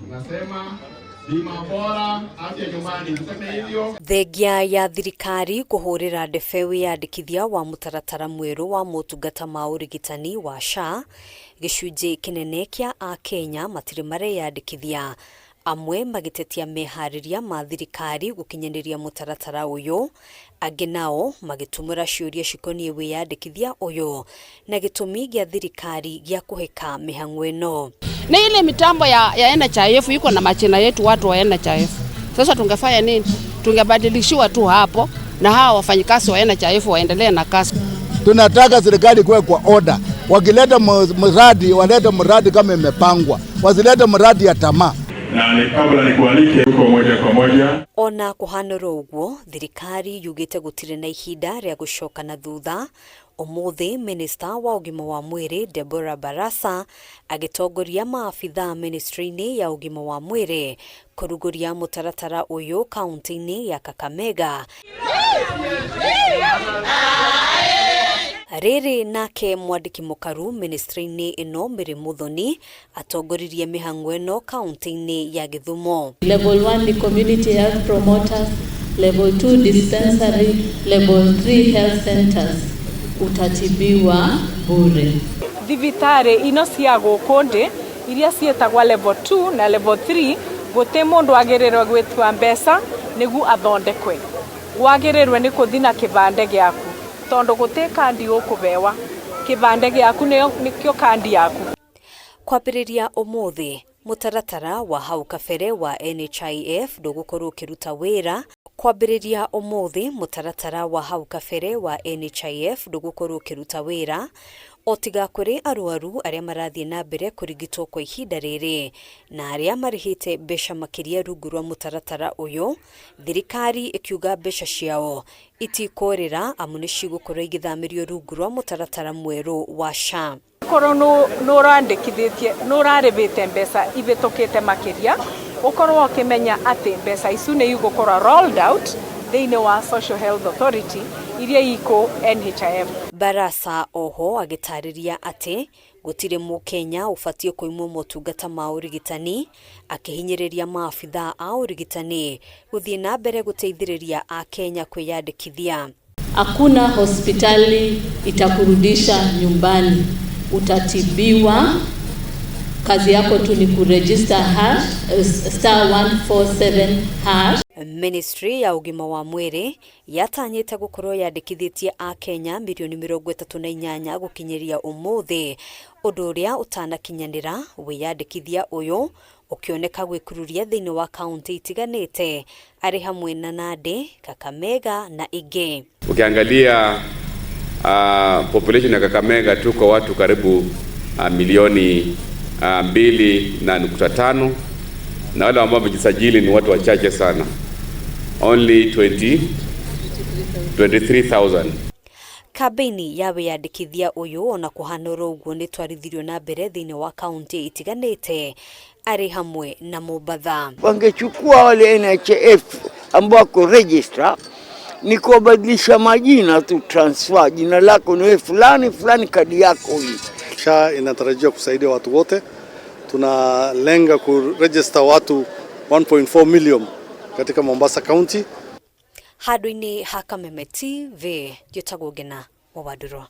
Tunasema bima bora afya nyumbani, tuseme hivyo. Thengia ya thirikari kũhũrĩra ndebe wĩyandĩkithia wa mũtaratara mwerũ wa motungata ma ũrigitani wa SHA, gĩcunjĩ kĩnene kĩa akenya matirĩ mareyandĩkithia, amwe magĩtetia meharĩria ma thirikari gũkinyanĩria mũtaratara ũyũ, angĩ nao magĩtumũra ciũria cikoniĩ wĩyandĩkithia ũyũ na gĩtũmi gĩa thirikari gĩa kũhĩka mĩhang'o ĩno. Na ile mitambo ya NHIF iko na majina yetu watu wa NHIF. Sasa tungefanya nini? Tungebadilishiwa tu hapo na hawa wafanyikazi wa NHIF waendelee na kazi. Tunataka serikali kuwe kwa order. Wakileta mradi walete mradi kama imepangwa, wasilete mradi ya tamaa. Na ni kabla nikualike huko moja kwa moja. Ona kũhanũra ũguo, thirikari yugĩte gũtirĩ na ihinda rĩa gũcoka na thutha. Ũmũthĩ minista wa ũgima wa mwĩrĩ Deborah Barasa agĩtongoria maabithaa ministry-inĩ ya ũgima wa mwĩrĩ kũrugũria mũtaratara ũyũ kaunti-inĩ ya Kakamega. Rĩrĩ nake mwandĩki mũkaru ministry-inĩ ĩno Mary Muthoni atongoririe mĩhang'o ĩno kaunti-inĩ ya Gĩthumo. Level 1 ni community health promoters, level 2 dispensary, level 3 health centers. Utatibiwa bure. Thibitarĩ ino cia gũkũ ndĩ iria ciĩtagwo level 2 na level 3 gũtĩ mũndũ agĩrĩrwo gwĩtua mbeca nĩguo athondekwe. Wagĩrĩrwe nĩ kũthi na kĩbande gĩaku tondũ gũtĩ kandi ũkũbewa, kĩbande gĩaku nĩkĩo kandi yaku. Kwambĩrĩria ũmũthĩ mũtaratara wa hau kabere wa NHIF ndũgũkorwo ũkĩruta wĩra. Kwambĩrĩria ũmũthĩ mũtaratara wa hau kabere wa NHIF ndũgũkorwo ũkĩruta wĩra o tiga kũrĩ arwaru arĩa marathiĩ na mbere kũrigitwo kwa ihinda rĩrĩ na arĩa marĩhĩte mbeca makĩria rungu rwa mũtaratara ũyũ, thirikari ĩkiuga mbeca ciao itikũrĩra amu nĩ cigũkorwo igĩthamĩrio rungu rwa mũtaratara mwerũ wa SHA. Korwo nũ ũrandĩkithĩtie nũ ũrarĩbĩte mbeca ibĩtũkĩte makĩria, ũkorwo ũkĩmenya atĩ mbeca icu nĩ igũkorwo rolled out thĩinĩ wa Social Health Authority iria ikũ NHIF. Barasa oho agĩtarĩria atĩ gũtirĩ mũkenya ũbatiĩ kũimwo motungata ma ũrigitani, akĩhinyĩrĩria maabithaa a ũrigitani gũthiĩ na mbere gũteithĩrĩria akenya kwĩyandĩkithia. Hakuna hospitali itakurudisha nyumbani, utatibiwa. Kazi yako tu ni kuregister hash, star 147 hash. Ministry ya ũgima wa mwĩrĩ yatanyĩte gũkorwo yandĩkithĩtie akenya mirioni 38 gũkinyĩria ũmũthĩ, ũndũ ũrĩa ũtanakinyanĩra. Wĩyandĩkithia ũyũ ũkĩoneka gwĩkururia thĩinĩ wa kaunti itiganĩte arĩ hamwe na Nandi, Kakamega na ingĩ. Ukiangalia population ya Kakamega tuko watu karibu milioni 2.5 na wale ambao wamejisajili ni watu wachache sana, only 20 23,000. Kambĩini ya wĩyandĩkithia ũyũ ona kũhanũra ũguo nĩ twarithirio na mbere thĩinĩ wa kaunti itiganĩte arĩ hamwe na Mombatha. Wangechukua wale NHIF ambao wako register ni kuwabadilisha majina tu, transfer jina lako ni wewe fulani fulani, kadi yako hii. SHA inatarajiwa kusaidia watu wote. Tunalenga kuregister watu 1.4 million katika Mombasa County. Handũ-inĩ ha Kameme TV, njĩtagwo Ngena wa Wandũrwa.